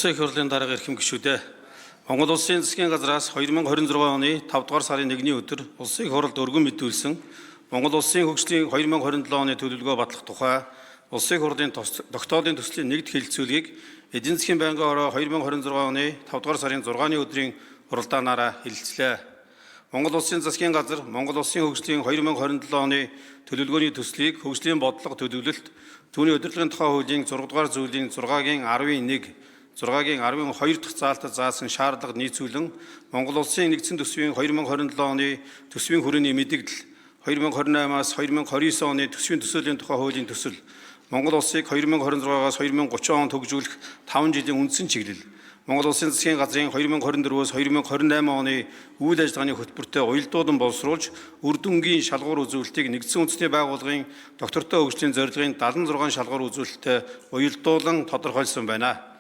Улсын их хурлын дарга, эрхэм гишүүдээ. Монгол Улсын засгийн газраас 2026 оны 5 дугаар сарын 1-ний өдөр Улсын их хурлд өргөн мэдүүлсэн Монгол Улсын хөгжлийн 2027 оны төлөвлөгөө батлах тухай Улсын их хурлын тогтоолын төслийн нэгдэх хэлэлцүүлгийг эдийн засгийн байнгын хороо 2026 оны 5 дугаар сарын 6-ны өдрийн хуралдаанаараа хэлэлцлээ. Монгол Улсын засгийн газар Монгол Улсын хөгжлийн 2027 оны төлөвлөгөөний төслийг хөгжлийн бодлого төлөвлөлт, түүний удирдлагын тухай хуулийн 6 дугаар зүйлийн 6-гийн 11, 6-гийн 12 дахь заалтад заасан шаардлага нийцүүлэн Монгол Улсын нэгдсэн төсвийн 2027 оны төсвийн хүрээний мэдэгдэл, 2028-аас 2029 оны төсвийн төсөөлийн тухай хуулийн төсөл, Монгол Улсыг 2026-аас 2030 онд хөгжүүлэх 5 жилийн үндсэн чиглэл, Монгол Улсын засгийн газрын 2024-өөс 2028 оны үйл ажиллагааны хөтөлбөртэй уялдуулан боловсруулж үр дүнгийн шалгуур үзүүлэлтийг нэгдсэн үндэсний байгууллагын доктортой хөгжлийн зорилгын 76 шалгуур үзүүлэлттэй уялдуулан тодорхойлсон байна.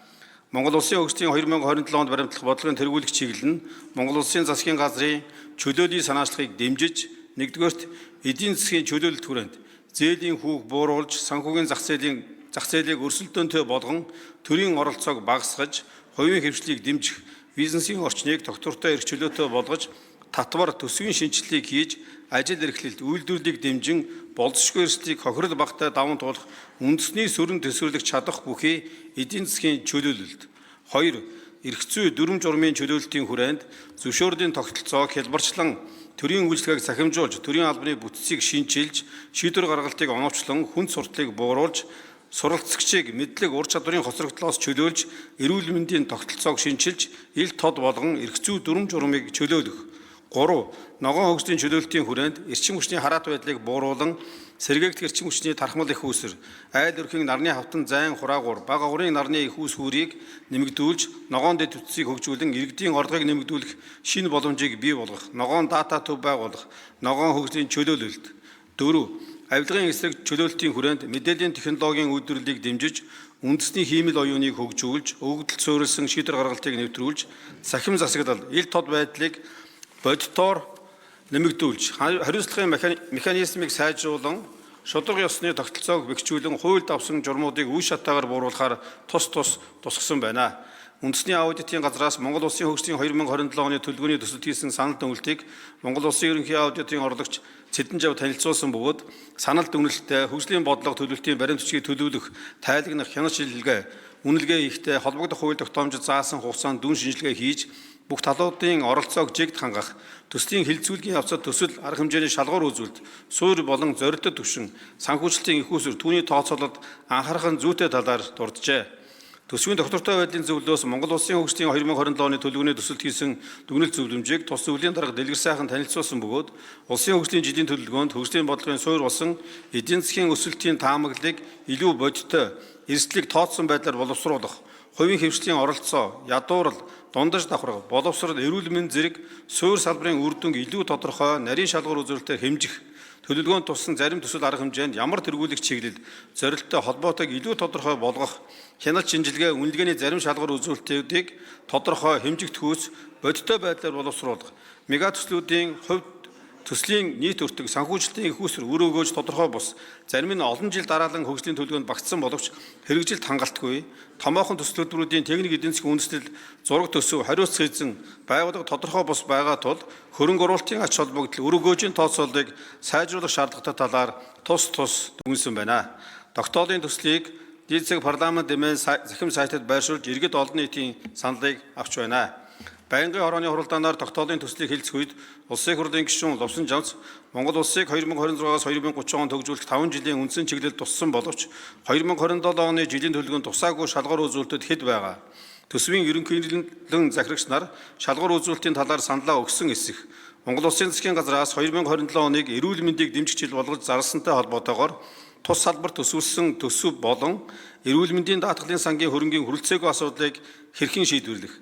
Монгол Улсын хөгжлийн 2027 онд баримтлах бодлогын тэргүүлэх чиглэл нь Монгол Улсын засгийн газрын чөлөөлийн санаачлагыг дэмжиж, нэгдүгээрт, эдийн засгийн чөлөөлөлт хүрээнд зээлийн хүүг бууруулж, санхүүгийн зах зээлийг өрсөлдөөнтэй болгон төрийн оролцоог багасгаж, хувийн хэвшлийг дэмжих, бизнесийн орчныг тогтвортой эрх чөлөөтэй болгож, татвар төсвийн шинэчлэлийг хийж, ажил эрхлэлт, үйлдвэрлэлийг дэмжин болзошгүй эрсдлийг хохирол багатай даван туулах үндэсний сүрэн төсвөрлөх чадах бүхий эдийн засгийн чөлөөлөлт. 2. Эрх зүй, дүрэм журмын чөлөөлтийн хүрээнд зөвшөөрлийн тогтолцоог хялбарчлан төрийн үйлчилгээг цахимжуулж, төрийн албаны бүтцийг шинэчилж, шийдвэр гаргалтыг оновчлон хүнд суртлыг бууруулж, суралцагчийг мэдлэг, ур чадварын хоцрогдлоос чөлөөлж, эрүүл мэндийн тогтолцоог шинэчилж, ил тод болгон эрх зүй, дүрэм журмыг чөлөөлөх. 3. Ногоон хөгжлийн чөлөөлтийн хүрээнд эрчим хүчний хараат байдлыг бууруулан сэргээгдэх эрчим хүчний тархмал эх үүсвэр, айл өрхийн нарны хавтан зайн хураагуур, бага агуурын нарны эх үүс хүүрийг нэмэгдүүлж, ногоон дэд бүтцийг хөгжүүлэн иргэдийн орлогыг нэмэгдүүлэх шинэ боломжийг бий болгох, ногоон дата төв байгуулах, ногоон хөгжлийн чөлөөлөлт. 4. Авилгын эсрэг чөлөөлтийн хүрээнд мэдээллийн технологийн үйлдвэрлэлийг дэмжиж, үндэсний хиймэл оюуныг хөгжүүлж, өгөгдөлд суурилсан шийдвэр гаргалтыг нэвтрүүлж, цахим засаглал, ил тод байдлыг бодитоор нэмэгдүүлж, хариуцлагын механизмыг сайжруулан, шударга ёсны тогтолцоог бэхжүүлэн, хуульд авсан журмуудыг үе шаттайгаар бууруулахаар тус тус тусгасан байна. Үндэсний аудитын газраас Монгол Улсын хөгжлийн 2027 оны төлөвлөгөөний төсөлд хийсэн санал дүгнэлтийг Монгол Улсын ерөнхий аудитын орлогч Цэдэн Жав танилцуулсан бөгөөд санал дүгнэлттэй хөгжлийн бодлого төлөвлөлтийн баримт бичгийг төлөвлөх, тайлагнах, хяналт шилжилгээ, үнэлгээ хийхдээ холбогдох хууль тогтоомжид заасан хугацаанд дүн шинжилгээ хийж, бүх талуудын оролцоог жигд хангах, төслийн хэлэлцүүлгийн явцад төсөл арга хэмжээний шалгуур үзүүлэлт, суурь болон зорилттой түвшин, санхүүжилтийн эх үүсвэр, түүний тооцоололд анхаарах нь зүйтэй талаар дурджээ. Төсвийн тогтвортой байдлын зөвлөлөөс Монгол Улсын хөгжлийн 2027 оны төлөвлөгөөний төсөлд хийсэн дүгнэлт зөвлөмжийг тус зөвлөлийн дарга Дэлгэр сайхан танилцуулсан бөгөөд улсын хөгжлийн жилийн төлөвлөгөөнд хөгжлийн бодлогын суурь болсон эдийн засгийн өсөлтийн таамаглалыг илүү бодиттой, эрсдлийг тооцсон байдлаар боловсруулах, хувийн хэвшлийн оролцоо, ядуурл, дундаж давхарга, боловсрол, эрүүл мэнд зэрэг суурь салбарын үр дүнг илүү тодорхой нарийн шалгуур үзүүлэлтээр хэмжих, төлөвлөгөөнд туссан зарим төсөл арга хэмжээнд ямар тэргүүлэх чиглэл, зорилттой холбоотойг илүү тодорхой болгох, хяналт шинжилгээ, үнэлгээний зарим шалгуур үзүүлэлтүүдийг тодорхой хэмжигдэхүйц бодиттой байдлаар боловсруулах, мега төслүүдийн хувь төслийн нийт өртөг, санхүүжилтийн эх үүсвэр, үр өгөөж тодорхой бус, зарим нь олон жил дараалан хөгжлийн төлөвлөгөөнд багтсан боловч хэрэгжилт хангалтгүй, томоохон төсөл төлбөрүүдийн техник эдийн засгийн үндэслэл, зураг төсөв, хариуцах эзэн, байгууллага тодорхой бус байгаа тул хөрөнгө оруулалтын ач холбогдол, үр өгөөжийн тооцооллыг сайжруулах шаардлагатай талаар тус тус дүгнэсэн байна. Тогтоолын төслийг дээд засаг парламент дэмэн захим сайтад байршуулж иргэд олон нийтийн саналыг авч байна. Байнгын хорооны хуралдаанаар тогтоолын төслийг хэлэлцэх үед Улсын их хурлын гишүүн Лувсан Жамц Монгол Улсыг 2026-аас 2030 онд хөгжүүлэх 5 жилийн үндсэн чиглэл туссан боловч 2027 оны жилийн төлөвлөгөөнд тусаагүй шалгуур үзүүлэлтэд хэд байгаа. Төсвийн ерөнхийлөн захирагч нар шалгуур үзүүлэлтийн талаар саналаа өгсөн эсэх Монгол Улсын засгийн газраас 2027 оныг эрүүл мэндийг дэмжих жил болгож зарласантай холбоотойгоор тус салбарт төсөвлөсөн төсөв болон эрүүл мэндийн даатгалын сангийн хөрөнгийн хүрэлцээгүй асуудлыг хэрхэн шийдвэрлэх,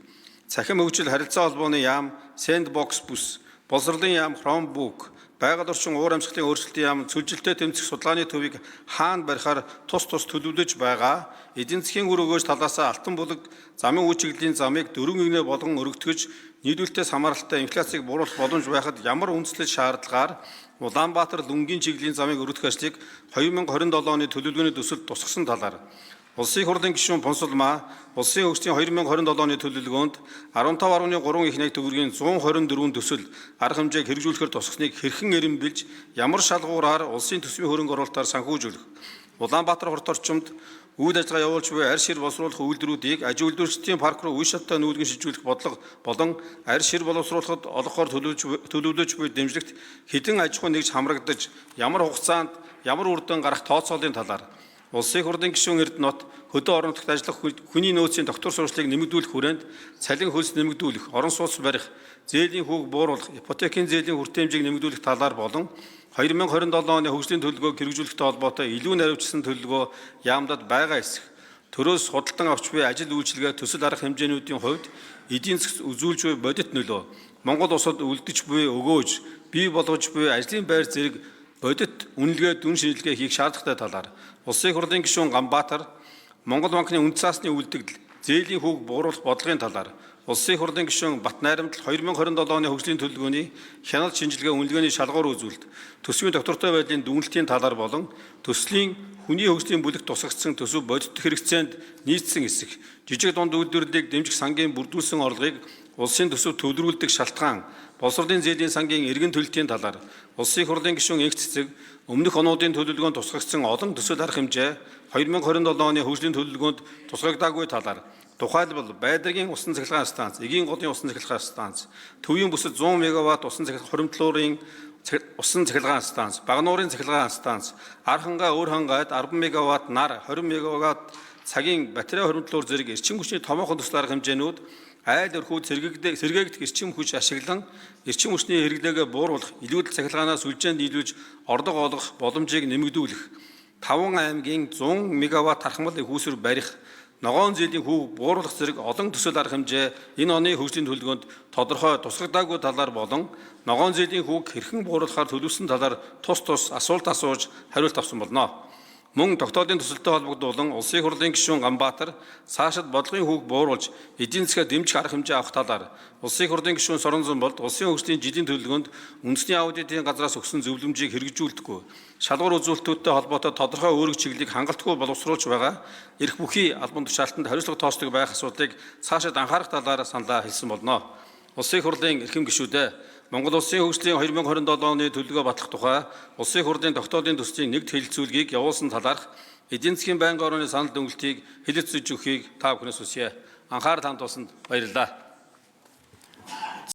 цахим хөгжил харилцаа холбооны яам, Sandbox бүс, боловсролын яам Chromebook, байгаль орчин уур амьсгалын өөрчлөлтийн яам цөлжилтэй тэмцэх судалгааны төвийг хаана барихаар тус тус төлөвлөж байгаа, эдийн засгийн үр өгөөж талаас Алтан булаг замын үе чиглэлийн замыг дөрвөн нэгнээ болгон өргөтгөж нийлүүлэлтээс хамааралтай инфляцийг бууруулах боломж байхад ямар үндэслэл шаардлагаар Улаанбаатар лүнгийн чиглэлийн замыг өргөтгөх ажлыг 2027 оны төлөвлөгөөний төсөлд тусгасан талаар. Улсын хурлын гишүүн Пунсулмаа Улсын хөгжлийн 2027 оны төлөвлөгөөнд 15.3 их найг төгрөгийн 124 төсөл арга хэмжээг хэрэгжүүлэхээр тусгасныг хэрхэн эрэмбэлж, ямар шалгуураар улсын төсвийн хөрөнгө оруулалтаар санхүүжүүлэх, Улаанбаатар хурд орчимд үйл ажиллагаа явуулж буй арь шир боловсруулах үйлдвэрүүдийг аж үйлдвэрчдийн парк руу үе шаттай нүүлгэн шилжүүлэх бодлого болон арь шир боловсруулахад олгохоор төлөвлөж буй дэмжлэгт хэдэн аж ахуй нэгж хамрагдаж, ямар хугацаанд ямар үр дүн гарах тооцоолын талаар Улсын хурлын гишүүн Эрдэнэт хөдөө орон нутагт ажиллах хүний нөөцийн тогтвор сурчлалыг нэмэгдүүлэх хүрээнд цалин хөлс нэмэгдүүлэх, орон сууц барих, зээлийн хүүг бууруулах, ипотекийн зээлийн хүртээмжийг нэмэгдүүлэх талаар болон 2027 оны хөгжлийн төлөвлөгөөг хэрэгжүүлэхтэй холбоотой илүү наривчсан төлөвлөгөө яамдад байгаа эсэх, төрөөс худалдан авч буй ажил үйлчилгээ төсөл арга хэмжээнүүдийн хувьд эдийн засгт үзүүлж буй бодит нөлөө, Монгол улсад үлдэж буй өгөөж, бий болгож буй ажлын байр зэрэг бодит үнэлгээ дүн шинжилгээ хийх шаардлагатай талаар Улсын хурлын гишүүн Ганбаатар Монгол банкны үнэт цаасны үлдэгдэл, зээлийн хүүг бууруулах бодлогын талаар Улсын хурлын гишүүн Батнайрамдал 2027 оны хөгжлийн төлөвлөгөөний хяналт шинжилгээ үнэлгээний шалгуур үзүүлэлт, төсвийн доктортой байдлын дүгнэлтийн талаар болон төслийн хүний хөгжлийн бүлэгт тусгагдсан төсөв бодит хэрэгцээнд нийцсэн эсэх, жижиг дунд үйлдвэрлэлийг дэмжих сангийн бүрдүүлсэн орлогыг улсын төсөв төвлөрүүлдэг шалтгаан, боловсролын зээлийн сангийн эргэн төлөлтийн талаар Улсын хурлын гишүүн Энх Цэцэг өмнөх онуудын төлөвлөгөөнд тусгагдсан олон төсөл арга хэмжээ 2027 оны хөгжлийн төлөвлөгөөнд тусгагдаагүй талаар тухайлбал Байдаргийн усан цахилгаан станц, Эгийн голын усан цахилгаан станц, Төвийн бүсэд 100 мегаватт усан цахилгаан хуримтлуурын усан цахилгаан станц, Багануурын цахилгаан станц, Архангаа өөр хангайд 10 мегаватт нар, 20 мегаватт цагийн батарей хуримтлуур зэрэг эрчим хүчний томоохон төсөл арга хэмжээнүүд айл өрхүү сэргээгдэх эрчим хүч ашиглан эрчим хүчний хэрэглээгээ бууруулах, илүүдэл цахилгаанаас сүлжээнд нийлүүлж орлого олгох боломжийг нэмэгдүүлэх, 5 аймгийн 100 мегаватт тархмал их үүсвэр барих, ногоон зээлийн хүүг бууруулах зэрэг олон төсөл арга хэмжээ энэ оны хөгжлийн төлөвлөгөөнд тодорхой тусгагдаагүй талаар болон ногоон зээлийн хүүг хэрхэн бууруулахаар төлөвлөсөн талаар тус тус асуулт асууж хариулт авсан болно. Мөн тогтоолын төсөлтэй холбогдуулан Улсын хурлын гишүүн Ганбаатар цаашид бодлогын хүүг бууруулж эдийн засгаа дэмжих арга хэмжээ авах талаар Улсын хурлын гишүүн Соронзон болд улсын хөгжлийн жилийн төлөвлөгөөнд үндэсний аудитын газраас өгсөн зөвлөмжийг хэрэгжүүлдэггүй, шалгуур үзүүлэлтүүдтэй холбоотой тодорхой үүрэг чиглэлийг хангалтгүй боловсруулж байгаа эрх бүхий албан тушаалтанд хариуцлага тооцдог байх асуудлыг цаашид анхаарах талаар саналаа хэлсэн болно. Улсын хурлын эрхэм гишүүдээ, Монгол Улсын хөгжлийн 2027 оны төлөвлөгөө батлах тухай Улсын хурлын тогтоолын төслийн нэгд хэлэлцүүлгийг явуулсан талаарх эдийн засгийн байнгын орны санал дүгнэлтийг хэлэлцэж өгөхийг та бүхнээс хүсье. Анхаарал хандуулсанд баярлалаа.